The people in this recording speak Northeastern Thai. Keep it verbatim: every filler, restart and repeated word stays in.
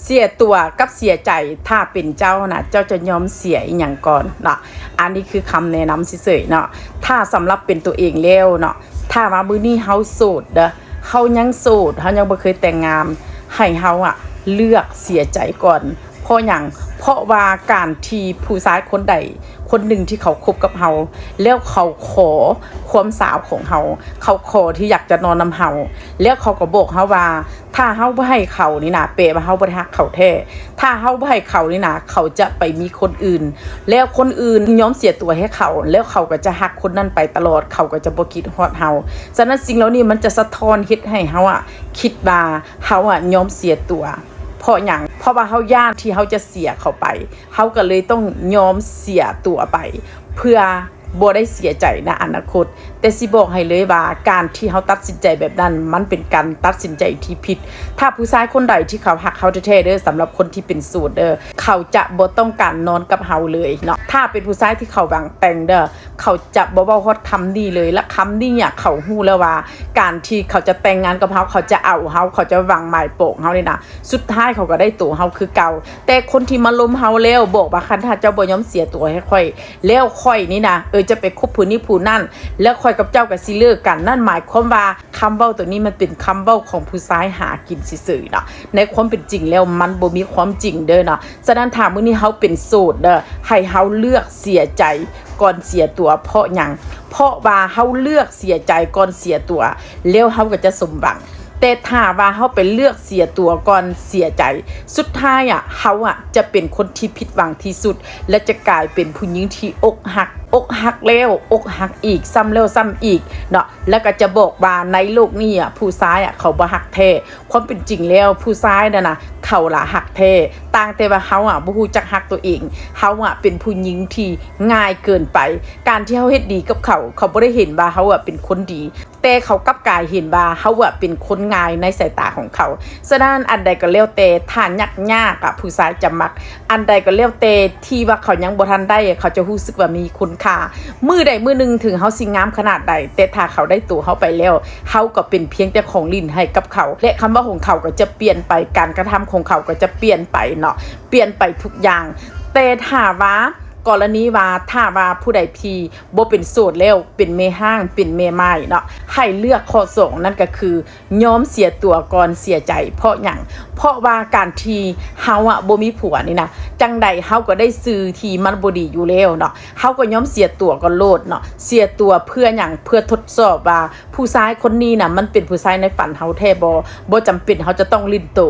เสียตั๋วกับเสียใจ ถ้าเป็นเจ้านะ เจ้าจะยอมเสียอิหยังก่อนเนาะ อันนี้คือคำแนะนำเฉยๆเนาะ ถ้าสำหรับเป็นตัวเองแล้วเนาะ ถ้าว่ามื้อนี้เฮาโสดเด้อ เฮายังโสด เฮายังบ่เคยแต่งงาน ให้เฮาอะเลือกเสียใจก่อน เพราะหยัง เพราะว่าการที่ผู้ชายคนใดคนหนึ่งที่เขาคบกับเฮา แล้วเขาขอความสาวของเฮา เขาขอที่อยากจะนอนนำเฮา แล้วเขาก็บอกเฮาว่า ถ้าเฮาบ่ให้เขานี่นะ แปลว่าเฮาบ่ได้ฮักเขาแท้ ถ้าเฮาบ่ให้เขานี่นะ เขาจะไปมีคนอื่น แล้วคนอื่นยอมเสียตั๋วให้เขา แล้วเขาก็จะฮักคนนั้นไปตลอด เขาก็จะบ่คิดฮอดเฮา ฉะนั้นสิ่งเหล่านี้มันจะสะท้อนเฮ็ดให้เฮาอะคิดว่าเฮาอะยอมเสียตั๋ว เพราะหยัง เพราะว่าเฮาย้านที่เฮาจะเสียเขาไป เฮาก็เลยต้องยอมเสียตั๋วไป เพื่อบ่ได้เสียใจในอนาคต แต่สิบอกให้เลยว่าการที่เฮาตัดสินใจแบบนั้น มันเป็นการตัดสินใจที่ผิด ถ้าผู้ชายคนใดที่เขาฮักเฮาแท้ๆเด้อ สำหรับคนที่เป็นโสดเด้อ เขาจะบ่ต้องการนอนกับเฮาเลยเนาะ ถ้าเป็นผู้ชายที่เขาหวังแต่งเด้อ เขาจะบ่เว้าฮอดคำนี้เลย และคำนี้เนี่ยเขาฮู้แล้วว่า การที่เขาจะแต่งงานกับเฮา เขาจะเอาเฮา เขาจะหวังหมายปองเฮานี่นะ สุดท้ายเขาก็ได้ตั๋วเฮาคือเก่า แต่คนที่มาลมเฮาแล้วบอกว่า คันถ้าเจ้าบ่ยอมเสียตั๋วให้ข้อย แล้วข้อยนี่นะ เออ จะไปคบผู้นี้ผู้นั้น แล้วข้อยกับเจ้าก็สิเลิกกัน นั่นหมายความว่าคำเว้าตัวนี้มันเป็นคำเว้าของผู้ชายหากินซื่อๆเนาะ ในความเป็นจริงแล้วมันบ่มีความจริงเด้อเนาะ ฉะนั้นถ้ามื้อนี้เฮาเป็นโสดเด้อ ให้เฮาเลือกเสียใจก่อนเสียตั๋ว เพราะหยัง เพราะว่าเฮาเลือกเสียใจก่อนเสียตั๋ว แล้วเฮาก็จะสมหวัง แต่ถ้าว่าเฮาไปเลือกเสียตั๋วก่อนเสียใจ สุดท้ายอะ เฮาอะจะเป็นคนที่ผิดหวังที่สุด และจะกลายเป็นผู้หญิงที่อกหัก อกหักแล้วอกหักอีก ซ้ำแล้วซ้ำอีกเนาะ แล้วก็จะบอกว่าในโลกนี้อะ ผู้ชายอะ เขาบ่ฮักแท้ ความเป็นจริงแล้วผู้ชายนั่นนะ เขาละฮักแท้ ต่างแต่ว่าเฮาอะ บ่ฮู้จักฮักตัวเอง เฮาอะ เป็นผู้หญิงที่ง่ายเกินไป การที่เฮาเฮ็ดดีกับเขา เขาบ่ได้เห็นว่าเฮาอะ เป็นคนดี แต่เขากลับกลายเห็นว่าเฮาอะ เป็นคนง่ายในสายตาของเขา ฉะนั้นอันใดก็แล้วแต่ ถ้ายากๆอะ ผู้ชายจะมัก อันใดก็แล้วแต่ที่ว่าเขายังบ่ทันได้ เขาจะรู้สึกว่ามีคุณค่า มื้อใดมื้อหนึ่งถึงเฮาสิงามขนาดใด แต่ถ้าเขาได้ตั๋วเฮาไปแล้ว เฮาก็เป็นเพียงแต่ของเล่นให้กับเขา และคำเว้าของเขาก็จะเปลี่ยนไป การกระทำของเขาก็จะเปลี่ยนไปเนาะ เปลี่ยนไปทุกอย่าง แต่ถ้าว่ากรณีว่า ถ้าว่าผู้ใดที่บ่เป็นโสดแล้ว เป็นแม่ฮ้าง เป็นแม่ม่ายเนาะ ให้เลือกข้อสอง นั่นก็คือ ยอมเสียตั๋วก่อนเสียใจ เพราะหยัง เพราะว่าการที่เฮาอะ บ่มีผัวนี่นะ จั่งใดเฮาก็ได้ชื่อที่มันบ่ดีอยู่แล้วเนาะ เฮาก็ยอมเสียตั๋วก่อนโลดเนาะ เสียตั๋วเพื่อหยัง เพื่อทดสอบว่าผู้ชายคนนี้นะ มันเป็นผู้ชายในฝันเฮาแท้บ่ บ่จำเป็นเฮาจะต้องเล่นโต